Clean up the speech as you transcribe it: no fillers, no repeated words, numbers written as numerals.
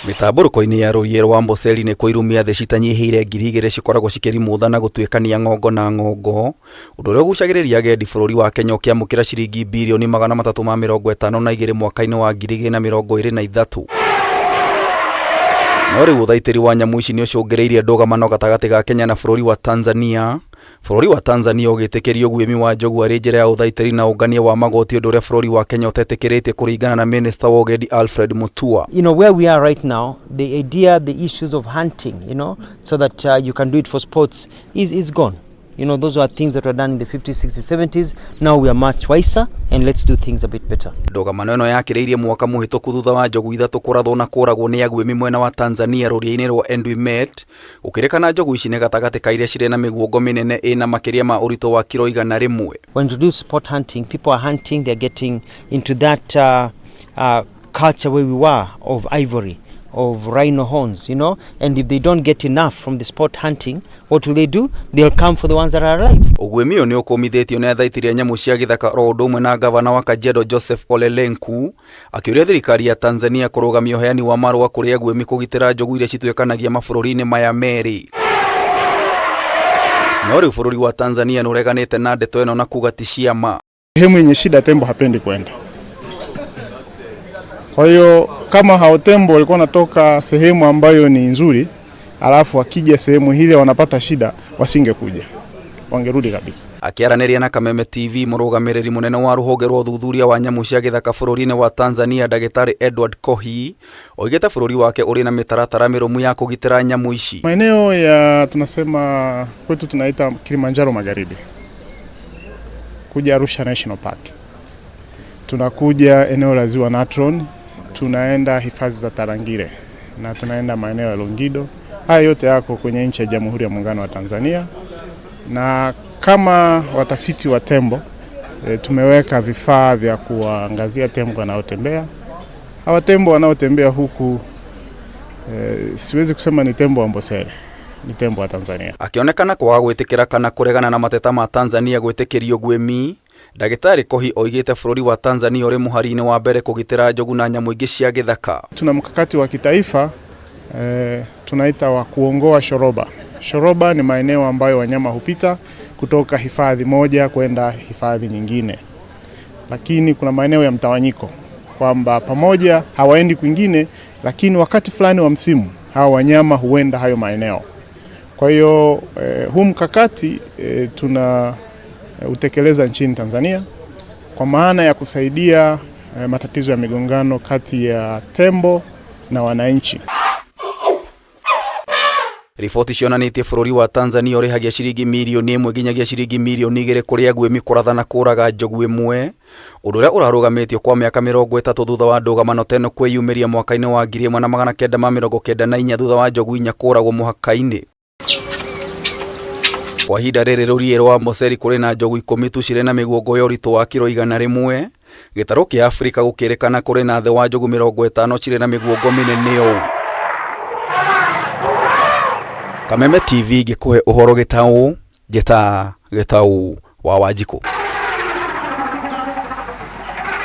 Mĩtambũrũko-inĩ ya rũriĩ rwa Amboseli nĩ kũirumia thĩ citanyihĩire 2,000 cikoragwo cikĩrimũtha na gũtuĩkania ng'ongo na ng'ongo, ũndũ ũrĩa ũgucagĩrĩria agendi bũrũri wa Kenya ũkĩamũkĩra ciringi birioni 352 mwaka-inĩ wa 2023. No rĩu ũthaitĩri wa nyamũ ici nĩ ũcũngĩrĩirie ndũgamano gatagatĩ ga Kenya na bũrũri wa Tanzania. Bũrũri wa Tanzania ũgĩtĩkĩria ũguĩmi wa njogu arĩ njĩra ya ũthaitĩri na ũngania wa magoti ũndũ ũrĩa bũrũri wa Kenya ũtetĩkĩrĩtie kũringana na minista wa ũgendi Alfred Mutua. Where we are right now, the idea, the issues of hunting, so that you can do it for sports is gone. Those are things that were done in the 50s, 60s, 70s. Now we are much wiser and let's do things a bit better. Ndũgamano ĩno yakĩrĩirie mwaka mũhĩtũku thutha wa njogu ithatũ kũrathwo na kũragwo nĩ aguĩmi mwena wa Tanzania rũriĩ-inĩ rwa Enduimet. Gũkĩrĩkana njogu ici nĩ gatagatĩ ka iria cirĩ na mĩguongo mĩnene ĩna makĩria ma ũritũ wa kiro 100. When you do sport hunting, people are hunting, they're getting into that culture where we were of ivory, of rhino horns, and if they don't get enough from the sport hunting, what will they do? They'll come for the ones that are alive. Ũguĩmi ũyũ nĩ ũkũmithĩtio nĩ athaitĩri a nyamũ cia gĩthaka oro ũndũ ũmwe na gavana wa Kajiado Joseph Ole Lenku akĩũria thirikari ya Tanzania kũrũgamia ũheani wa marũa kũrĩ aguĩmi kũgitĩra njogu iria cituĩkanagia mabũrũri-inĩ maya merĩ. No rĩu bũrũri wa Tanzania nĩ ũreganĩte na ndeto ĩno na kuga ti ciama. Sehemu yenye shida tembo hapendi kwenda. Kwa hiyo kama hao tembo walikuwa wanatoka sehemu ambayo ni nzuri, alafu wakija sehemu hile wanapata shida, wasingekuja, wangerudi kabisa. Akĩaranĩria na Kameme TV, mũrũgamĩrĩri mũnene wa rũhonge rwa ũthuthuria wa nyamũ cia gĩthaka bũrũri-inĩ wa Tanzania Ndagĩtarĩ Edward Kohi oigĩte bũrũri wake ũrĩ na mĩtaratara mĩrũmu ya kũgitĩra nyamũ ici. Maeneo ya tunasema kwetu tunaita Kilimanjaro Magharibi, kuja Arusha National Park, tunakuja eneo la Ziwa Natron, tunaenda hifadhi za Tarangire na tunaenda maeneo ya Longido. Haya yote yako kwenye nchi ya Jamhuri ya Muungano wa Tanzania, na kama watafiti wa tembo tumeweka vifaa vya kuangazia tembo wanaotembea. Hawa tembo wanaotembea huku siwezi kusema ni tembo wa Amboseli, ni tembo wa Tanzania. Akĩonekana kwaga gwĩtĩkĩra kana kũregana na mateta ma Tanzania gwĩtĩkĩrio ũguĩmi, Ndagĩtarĩ Kohi oigĩte bũrũri wa Tanzania ũrĩ mũhari-inĩ wa mbere kũgitĩra njogu na nyamũ ingĩ cia gĩthaka. Tuna mkakati wa kitaifa tunaita wa kuongoa shoroba. Shoroba ni maeneo ambayo wanyama hupita kutoka hifadhi moja kwenda hifadhi nyingine, lakini kuna maeneo ya mtawanyiko kwamba pamoja hawaendi kwingine, lakini wakati fulani wa msimu hawa wanyama huenda hayo maeneo. Kwa hiyo huu mkakati tuna utekeleza nchini Tanzania kwa maana ya kusaidia matatizo ya migongano kati ya tembo na wananchi. Riboti cionanĩtie bũrũri wa Tanzania ũrĩhagia ciringi mirioni 1 nginyagia ciringi mirioni 2 kũrĩ aguĩmi kũratha na kũraga njogu ĩmwe, ũndũ ũrĩa ũrarũgamĩtio kwa mĩaka 30 thutha wa ndũgamano ta ĩno kwĩyumĩria mwaka-inĩ wa 1994 thutha wa njogu inya kũragwo mũhaka-inĩ. Kwa ihinda rĩrĩ rũriĩ rwa Amboseli kũrĩ na njogu 10 tu cirĩ na mĩguongo ya ũritũ wa kiro 100, gĩtarũ kĩa Afrika gũkĩrĩkana kũrĩ na thĩ wa njogu 50 cirĩ na mĩguongo mĩnene ũũ. Kameme TV ngĩkũhe ũhoro gĩtaũ, njĩta gĩtaũ wa Wanjikũ.